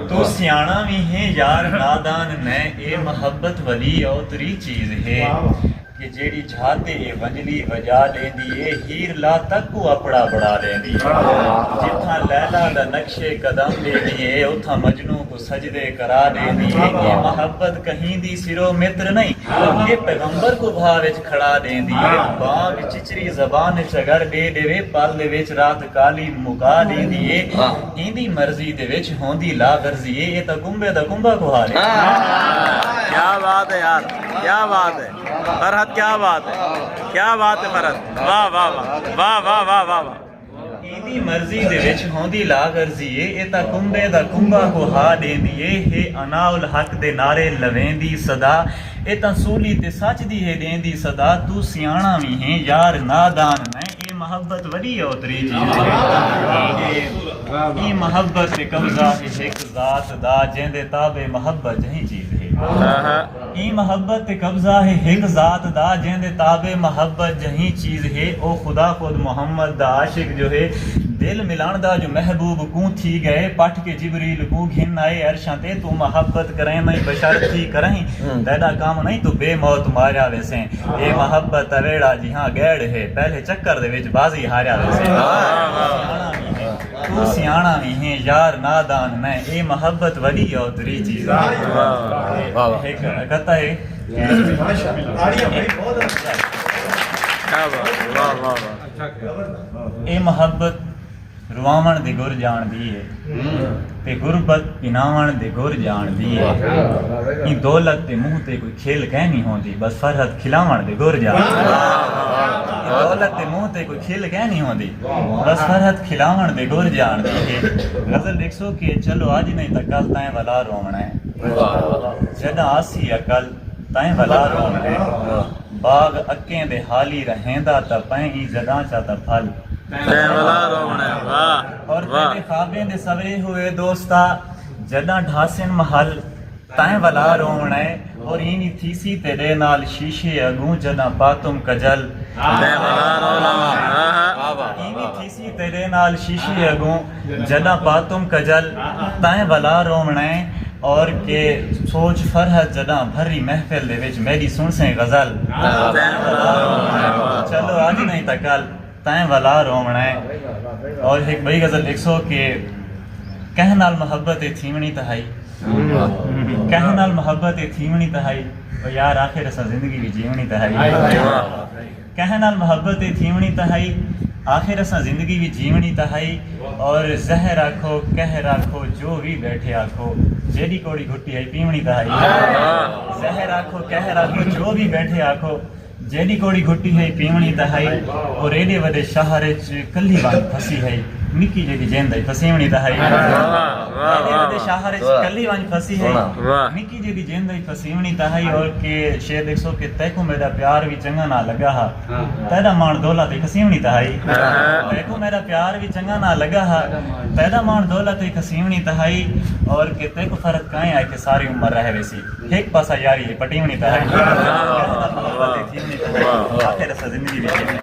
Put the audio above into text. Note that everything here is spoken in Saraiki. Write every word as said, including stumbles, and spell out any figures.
تو سیاݨا وی ہیں یار نادان میں، اے محبت ولی اوتری چیز ہے کہ جیڑھی جھاتے اے ونجلی وجا ݙیندی اے۔ ہیر لا تک کوں اپڑا بݨا ݙیندی اے۔ جتھاں لیلا دا نقش قدم ݙیندی اے، اتھاں مجنوں کوں سجدے کرا ݙیندی اے۔ اے محبت کہیں دی سرو متر نہیں، اے پیغمبر کوں بھا وچ کھڑا ݙیندی اے۔ بانگ چچری زبان وچ اگر ݙے ݙیوے، پل دے وچ رات کالی مکا ݙیندی اے۔ ایندی مرضی دے وچ ہوندی لا غرضی اے، اے تاں کنبے دا کنبا کوہا ݙے۔ کیا بات ہے یار، کیا بات ہے فرحت، کیا بات ہے، کیا بات ہے فرحت، واہ واہ واہ واہ واہ واہ واہ واہ۔ ایندی مرضی دے وچ ہوندی لا غرضی اے، اے تاں کنبے دا کنبا کوہا ݙیندی اے۔ ہے اناء الحق دے نعرے لویندی صدا، اے تاں سولی تے سچ دی ہے ݙیندی صدا۔ تو سیاݨا وی ہیں یار نادان میں، اے محبت وݙی اوتری چیز ہے۔ اے، اے محبت تے قبضہ ہے ہک ذات دا، جیندے تابع محبت جہیں چیز ہے۔ ایں محبت تے قبضہ ہے ہک ذات دا، جیندے تابع محبت جہیں چیز ہے۔ او خدا خود محمد دا عاشق جو ہے، دل ملݨ دا جو محبوب کوں تھی ڳئے، پٹھ کے جبریل کوں گھن آئے عرشاں تے، توں محبت کریں میں بشر تھی کریں، تیݙا کم نہیں تو بے موت ماریا ویسیں۔ اے محبت اویڑا جیہاں ڳیڑ ہے، پہلے چکر دے وچ بازی ہاریا ویسیں۔ تو سیاݨا وی ہیں یار نادان میں، اے محبت وݙی اوتری چیز ہے۔ واہ، واہ، واہ۔ ہک قطعہ ہے۔ کیا بات، واہ، واہ، واہ۔ اے محبت رواوݨ دے گر ڄاݨدی ہے، تے غربت پناوݨ دے گر ڄاݨدی ہے۔ ایں دولت دے منہ تے کوئی کھل کائنی ہوندی، بس فرحت کھلاوݨ دے گر ڄاݨدی ہے۔ ایں دولت دے منہ تے کوئی کھل کائنی ہوندی، بس فرحت کھلاوݨ دے گر ڄاݨدی ہے۔ غزل ݙیکھسو کہ چلو اڄ نہیں تاں کل تائیں ولا رووݨا ہے۔ جݙاں آسی عقل تائیں ولا رووݨا ہے۔ باغ اکیں دے حالی رہیندا تاں پئیں، جݙاں چا تاں پھل تیں ولا رووݨے، واہ، اور واہ۔ تیݙے خوابیں دے سوے ہوئے دوستا، جݙاں ڈھاسن محل، تیں ولا رووݨے۔ اور اینی تھیسی تیݙے نال شیشے اڳوں، جݙاں پاتم کجل، تیں ولا رووݨے، واہ۔ اینی تھیسی تیݙے نال شیشے اڳوں، جݙاں پاتم کجل، تیں ولا رووݨے۔ اور کہ سوچ فرحت جݙاں بھری محفل دے وچ میݙی سݨسیں غزل، تیں ولا رووݨے، واہ۔ چلو اڄ نہیں تاں کل تیں ولا رووݨے۔ اور ہک ٻئی غزل ݙیکھسو کہ کہیں نال محبت اے تھیوݨی تاں ہئی، کہیں نال محبت اے تھیوݨی تاں ہئی، او یار آخر اساں زندگی وی جیوݨی تاں ہئی۔ کہیں نال محبت اے تھیوݨی تاں ہئی، آخر اساں زندگی وی جیوݨی تاں ہئی۔ اور زہر آکھو، قہر آکھو، جو وی ٻیٹھے آکھو، جیݙی کوڑی گھٹی ہئی پیوݨی تاں ہئی۔ زہر آکھو، قہر آکھو، جو وی ٻیٹھے آکھو، جیݙی کوڑی گھٹی ہئی پیوݨی تاں ہئی۔ اور ایݙے وݙے شہر اچ کلھی ونڄ پھسی ہئی، نکی جیݙی جند ہئی پھسیوݨی تاں ہئی۔ ایݙے وݙے شہر اچ کلھی ونڄ پھسی ہئی، واہ۔ نکی جیݙی جند ہئی پھسیوݨی تاں ہئی۔ اور کہ شعر ݙیکھسو کہ تیکوں میݙا پیار وی چنڳا نہ لڳا ہا، تیݙا ماݨ دولت ہئی پھسیوݨی تاں ہئی۔ تیکوں میݙا پیار وی چنڳا نہ لڳا ہا، تیݙا ماݨ دولت ہئی پھسیوݨی تاں ہئی۔ اور کہ تیکوں فرحت کائیں آئے کہ ساری عمر رہ ویسی، ہک پاسا یاری ہے پٹیوݨی تاں ہئی۔ آخر اساں زندگی وچ